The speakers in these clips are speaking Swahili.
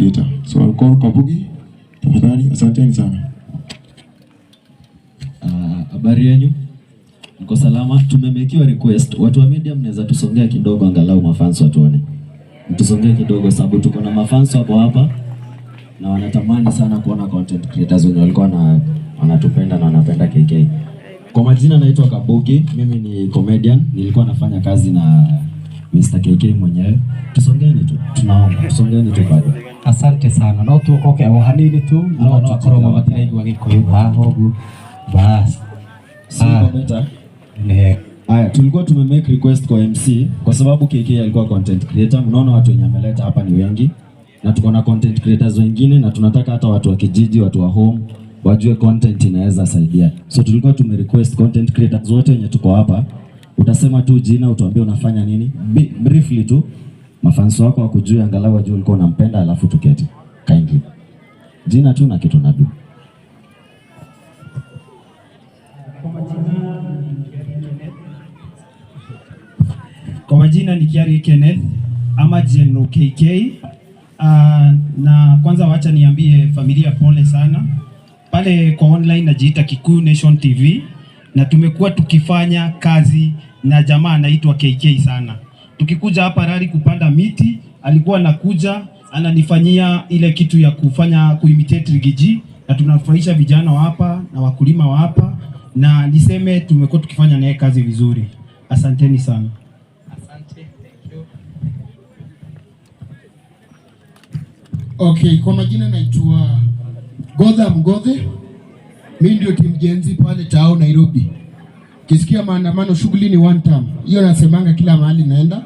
creator. So I'll call Kabugi. Tafadhali, asanteni sana. Habari yenu? Mko salama? Tumemekiwa request. Watu wa media mnaweza tusongea kidogo angalau mafans watuone. Mtusongee kidogo sababu tuko na mafans hapo hapa na wanatamani sana kuona content creators wenye walikuwa na wanatupenda na wanapenda KK. Kwa majina naitwa Kabugi, mimi ni comedian, nilikuwa nafanya kazi na Mr. KK mwenyewe. Tusongeeni tu, tunaomba tusongeeni tu bado. Asante sana. No tuokoke o hanini tu no no akorwo matiraigua Gikuyu haha ũguo bas. Si iko better? Nĩ. Aya, tulikuwa tumemake request kwa MC kwa sababu KK alikuwa content creator. Mnaona watu wenye ameleta hapa ni wengi na tuko na content creators wengine, na tunataka hata watu wa kijiji, watu wa home wajue content inaweza saidia. So tulikuwa tumerequest content creators wote wenye tuko hapa, utasema tu jina, utuambie unafanya nini briefly tu, mafans wako wakujue, angalau wajue ulikuwa unampenda, alafu tuketi kindly, jina tu na kitu nadu. Kwa majina ni Kiari Kenneth ama General KK. Na kwanza wacha niambie familia pole sana. Pale kwa online najiita Kikuyu Nation TV na tumekuwa tukifanya kazi na jamaa anaitwa KK sana. Tukikuja hapa rally kupanda miti, alikuwa anakuja ananifanyia ile kitu ya kufanya kuimitate Riggy G, na tunafurahisha vijana wa hapa na wakulima wa hapa, na niseme tumekuwa tukifanya naye kazi vizuri. Asanteni sana. Asante, thank you. Okay, kwa majina naitwa Godha Mgodhe. Mimi ndio team Gen Z pale Tao Nairobi. Kisikia maandamano shughuli ni one term. Hiyo nasemanga kila mahali naenda.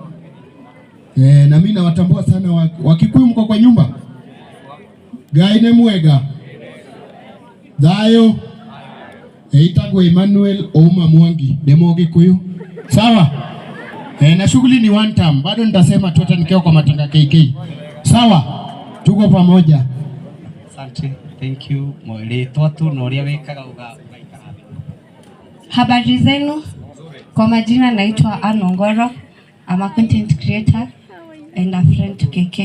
Na mimi nawatambua sana Wakikuyu mko kwa nyumba. Gaine mwega. Thayo. Itagwo Emmanuel Ouma Mwangi, demo Gikuyu. Sawa? Na shughuli ni one term. Bado nitasema tu hata nikiwa kwa matanga KK. Sawa? Tuko pamoja. Asante, thank you. Rĩtwa tu na ũrĩa wĩkaga ũgaikara thĩ. Habari zenu. Kwa majina naitwa Ann Ongoro. I'm a content creator and a friend to KK.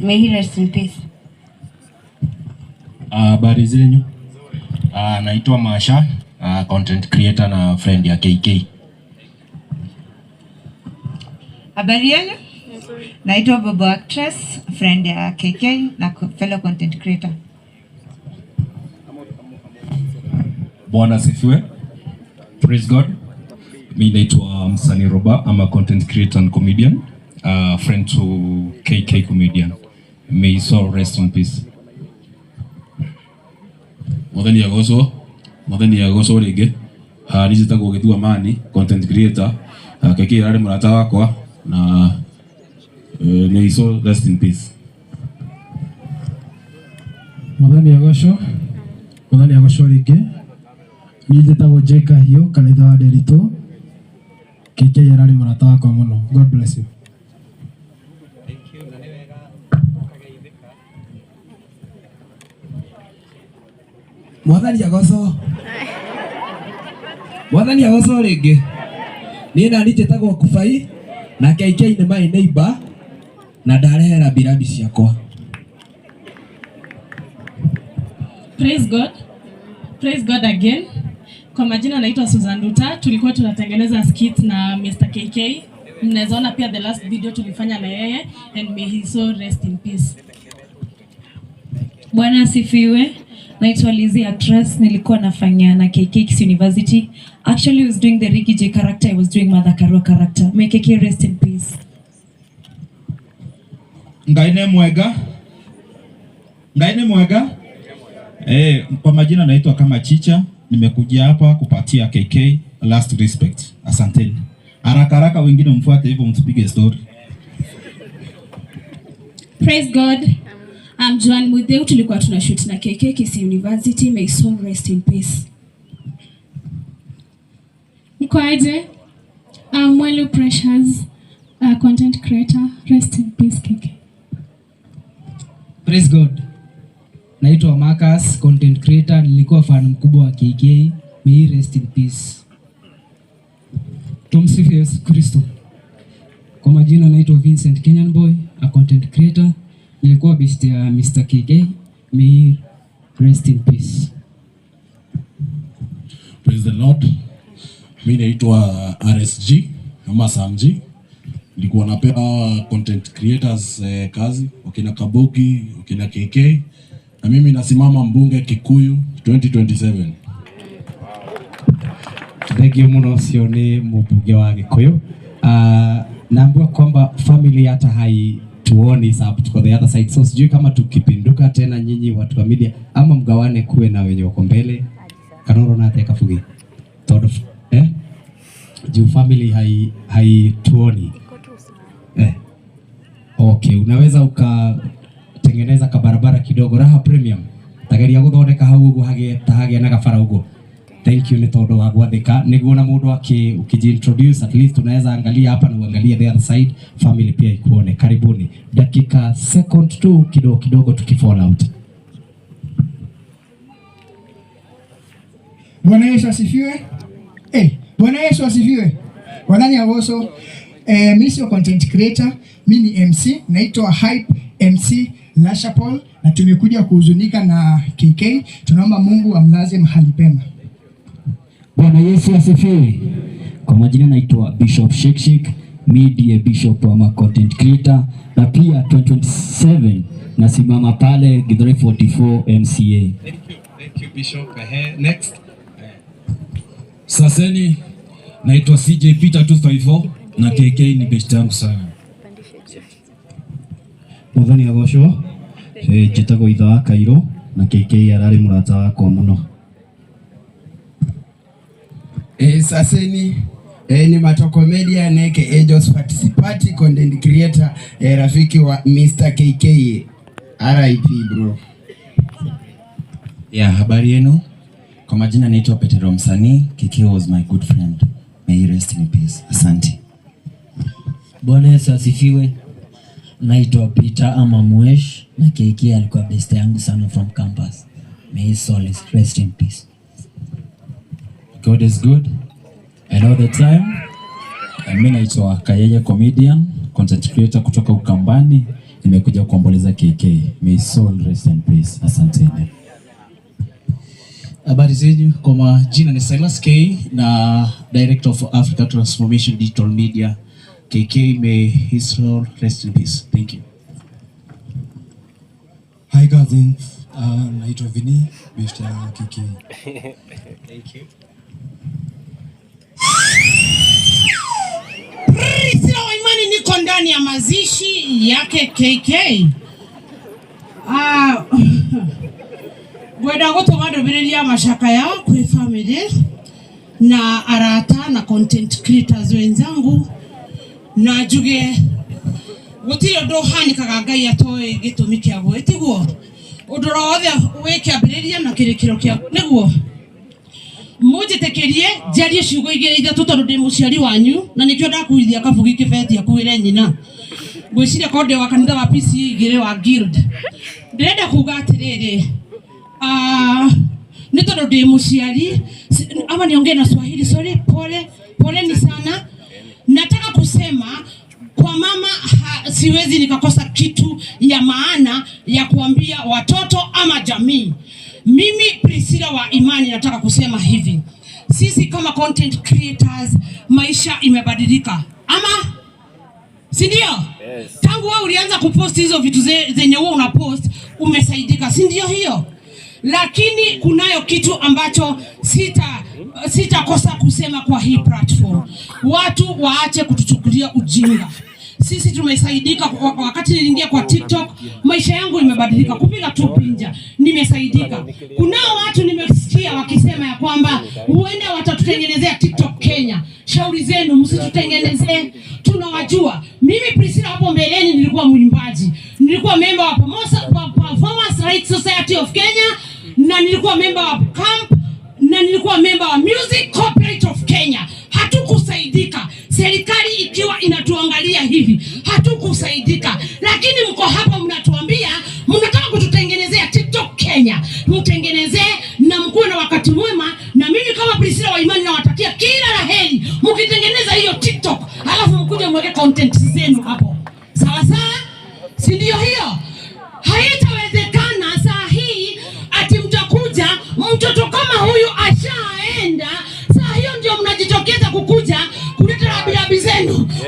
May he rest in peace. Habari zenyu. Naitwa Masha, content creator na friend ya KK. Habari yenu? Naitwa Bobo actress, friend ya KK na fellow content creator. Bwana asifiwe. Praise God. Mi naitwa Msanii Roba, I'm a content creator and comedian, friend to KK comedian. May his soul rest in peace. Mwathani agocwo, Mwathani agocwo rĩngĩ. Niĩ njĩtagwo Gĩthua Mani, content creator. KK ararĩ mũrata wakwa na may his soul rest in peace. Mwathani agocwo, Mwathani agocwo rĩngĩ. Niĩ njĩtagwo J Kahiũ, kanitha wa Nderitu. KK ararĩ mũrata wakwa mũno. God bless you. Thank you, na nĩ wega ũkageithĩka. Mwathani agocwo. Mwathani agocwo rĩngĩ. Niĩ nani njĩtagwo Kubai na KK nĩ my neighbor na ndarehera birabi ciakwa. Praise God. Praise God again. Kwa majina naitwa Susan Duta. Tulikuwa tunatengeneza skit na Mr. KK. Mnaweza ona pia the last video tulifanya na yeye, and may his soul rest in peace. Bwana asifiwe. Naitwa Lizzie actress, nilikuwa nafanya na KK Kisii University. Actually I was doing the Riggy G character, I was doing Mother Karua character. May KK rest in peace. Ngai nĩ mwega. Ngai nĩ mwega. Kwa majina naitwa kama Chicha, nimekuja hapa kupatia KK last respect. Asanteni. Haraka haraka wengine mfuate hivyo mtupige story. Praise God. I'm Joan Mutheu, tulikuwa tunashoot na KK Kisii University. May soul rest in peace. Mko aje? I'm Mwelu Precious, content creator. Rest in peace, KK. Praise God. Naitwa Marcus, content creator. Nilikuwa fan mkubwa wa KK. May he rest in peace. Tumsifu Yesu Kristo. Kwa majina naitwa Vincent Kenyan Boy, a content creator. Nilikuwa best ya Mr. KK. May he rest in peace. Praise the Lord. Mi naitwa RSG ama Samji. Nilikuwa napea content creators kazi, wakina Kabugi, wakina KK, na mimi nasimama mbunge Kikuyu 2027. Thengio muno, ũcio nĩ mũmbunge wa Gĩkũyũ. Naambiwa kwamba family hata haituoni sababu tuko the other side, so sijui kama tukipinduka tena nyinyi watu wa media ama mgawane kuwe na wenye wako mbele kana ũrona atĩa Kabugi, tondũ juu family haituoni. Okay, unaweza ukatengeneza kabarabara kidogo Raha Premium tageria guthondeka hau uguo hagie ta hagia na gabara uguo. Thank you nĩ tondũ wa gwathĩka nĩguo na mũndũ aki ukijiintroduce at least unaweza angalia hapa na uangalie the other side, family pia ikuone. Karibuni, dakika second tu kidogo kidogo tukifall out. Bwana Yesu asifiwe. Bwana Yesu asifiwe. Wadhani Agoso, mimi sio content creator, mimi ni MC, naitwa Hype MC Lasha Paul na tumekuja kuhuzunika na KK. Tunaomba Mungu amlaze mahali pema. Bwana Yesu asifiwe. Kwa majina naitwa Bishop Shake Shake, mi ndiye bishop wa content creator na pia 2027 nasimama pale Githurai 44 MCA. Thank you. Thank you Bishop. Next. Saseni, naitwa CJ Peter 254 na KK ni best yangu sana. Muthoni agocwo, njĩtagwo Itha wa Kairũ na KK ararĩ mũrata wakwa mũno. Saseni, ni Matoko Media neke Josephat Sipati content creator, rafiki wa Mr. KK, RIP bro. Yeah, habari yenu. Kwa majina naitwa Petero Msanii. KK was my good friend. May he rest in peace. Asante. Bwana Yesu asifiwe. Naitwa Peter ama Mwesh na KK alikuwa best yangu sana from campus. May his soul rest in peace. God is good and all the time. Mimi naitwa Kayeye comedian, content creator kutoka Ukambani. Nimekuja kuomboleza KK. May his soul rest in peace. Asanteni. Habari zenyu, kwa majina ni Silas K na Director of Africa Transformation Digital Media. KK, may his soul rest in peace. Thank you. Hi cousins, naitwa Vini, best ya KK. Thank you. Priscilla wa Imani, niko ndani ya mazishi yake KK. Ngwenda gutuma ndũmĩrĩri ya macakaya kwĩ family na arata na content creators wenzangu na njuge gũtirĩ ũndũ ũhanĩkaga Ngai atoĩ gĩtũmi kĩaguo, tiguo ũndũ wothe wĩ kĩambĩrĩria na kĩrĩkĩro kĩaguo, nĩguo mũnjĩtĩkĩrie njarie ciugo igĩrĩ ithatũ tondũ ndĩ mũciari wanyu na nĩkĩo ndakuithia Kabugi kĩbeti akuĩre nyina. Ngwĩciria korwo ndĩ wa kanitha wa PCEA igĩrĩ wa guild. Ndĩrenda kuga atĩrĩrĩ, nĩ tondũ ndĩ mũciari, ama niongee na Swahili, sorry, pole poleni sana. Nataka kusema kwa mama siwezi nikakosa kitu ya maana ya kuambia watoto ama jamii. Mimi Priscilla wa Imani nataka kusema hivi, sisi kama content creators maisha imebadilika, ama si ndio? Yes. Tangu wewe ulianza kupost hizo vitu zenye wewe unapost umesaidika, si ndio hiyo? Lakini kunayo kitu ambacho sitakosa kusema kwa hii platform. Watu waache kutuchukulia ujinga. Sisi tumesaidika. Wakati niliingia kwa TikTok maisha yangu imebadilika, kupiga tu pinja nimesaidika. Kunao watu nimesikia wakisema ya kwamba huenda watatutengenezea TikTok Kenya. Shauri zenu, msitutengenezee, tunawajua. Mimi Priscilla hapo mbeleni nilikuwa mwimbaji, nilikuwa member wa Performance Rights Society of Kenya, na nilikuwa member wa CAMP, na nilikuwa member wa Music Corporate of Kenya. Hatukusaidika, serikali ikiwa inatuangalia hivi, hatukusaidika. Lakini mko hapa mnatuambia mnataka kututengenezea TikTok Kenya. Mtengenezee na mkuwe na wakati mwema. Na mimi kama Priscilla wa Imani nawatakia kila la heri mkitengeneza hiyo TikTok, alafu mkuje mweke content zenu hapo, sawa sawa, si ndio hiyo?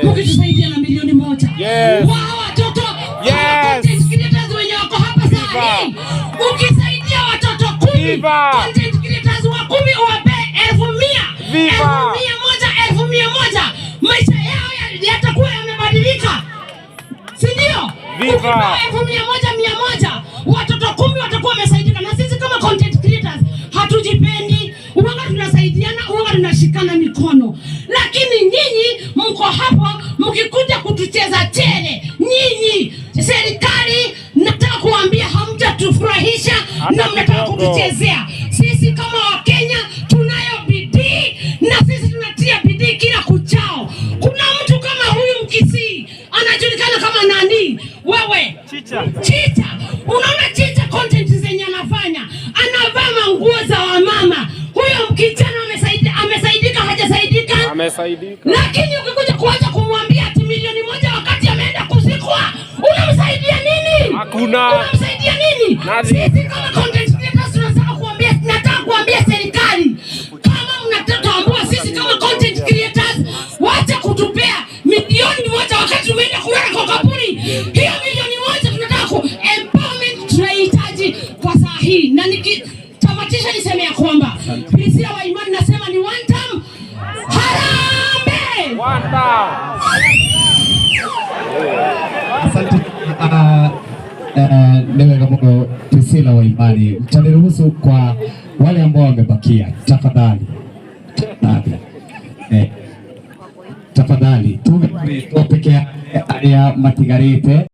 Mkitusaidia na 1,000,000. Wa watoto content creators wenye wako hapa saa hii, ukisaidia watoto 10 content creators wa 10 uwape 100,000, 100,000, 100,000, maisha yao yatakuwa yamebadilika, si ndio? Ukipewa 100,000, 100, watoto 10 watakuwa wamesaidika. Na sisi kama content creators hatujipendi, uwanga tunasaidiana, uwanga tunashikana mikono. Lakini nyinyi mko hapo mkikuja kutucheza chere. Nyinyi serikali, nataka kuambia hamjatufurahisha na mnataka kutuchezea. Sisi kama Wakenya tunayo bidii na sisi tunatia bidii kila kuchao. Kuna mtu kama huyu Mkisii anajulikana kama nani? Wewe Chicha. Chicha. Unaona Chicha content zenye anafanya, anavaa manguo za wamama. Huyo mkijana amesaidika, hajasaidika? Amesaidika. Lakini ukikuja kuanza kumwambia ati 1,000,000 wakati ameenda kuzikwa, unamsaidia nini? Hakuna. Unamsaidia nini? Sisi kama content creators tunataka kuambia, nataka kuambia serikali, kama mnatutambua sisi kama content creators, wacha kutupea 1,000,000 wakati tumeenda kulala kwa kaburi. Hiyo 1,000,000 tunataka ku empowerment tunahitaji kwa saa hii. Na nikitamatisha niseme ya kwamba Priscilla wa Imani nasema ni one time. Harambee! One time. Asante. Newega muno Priscilla wa Imani, mtaniruhusu kwa wale ambao wamebakia, tafadhali tafadhali, tafadhali tuwe peke aria matigarite.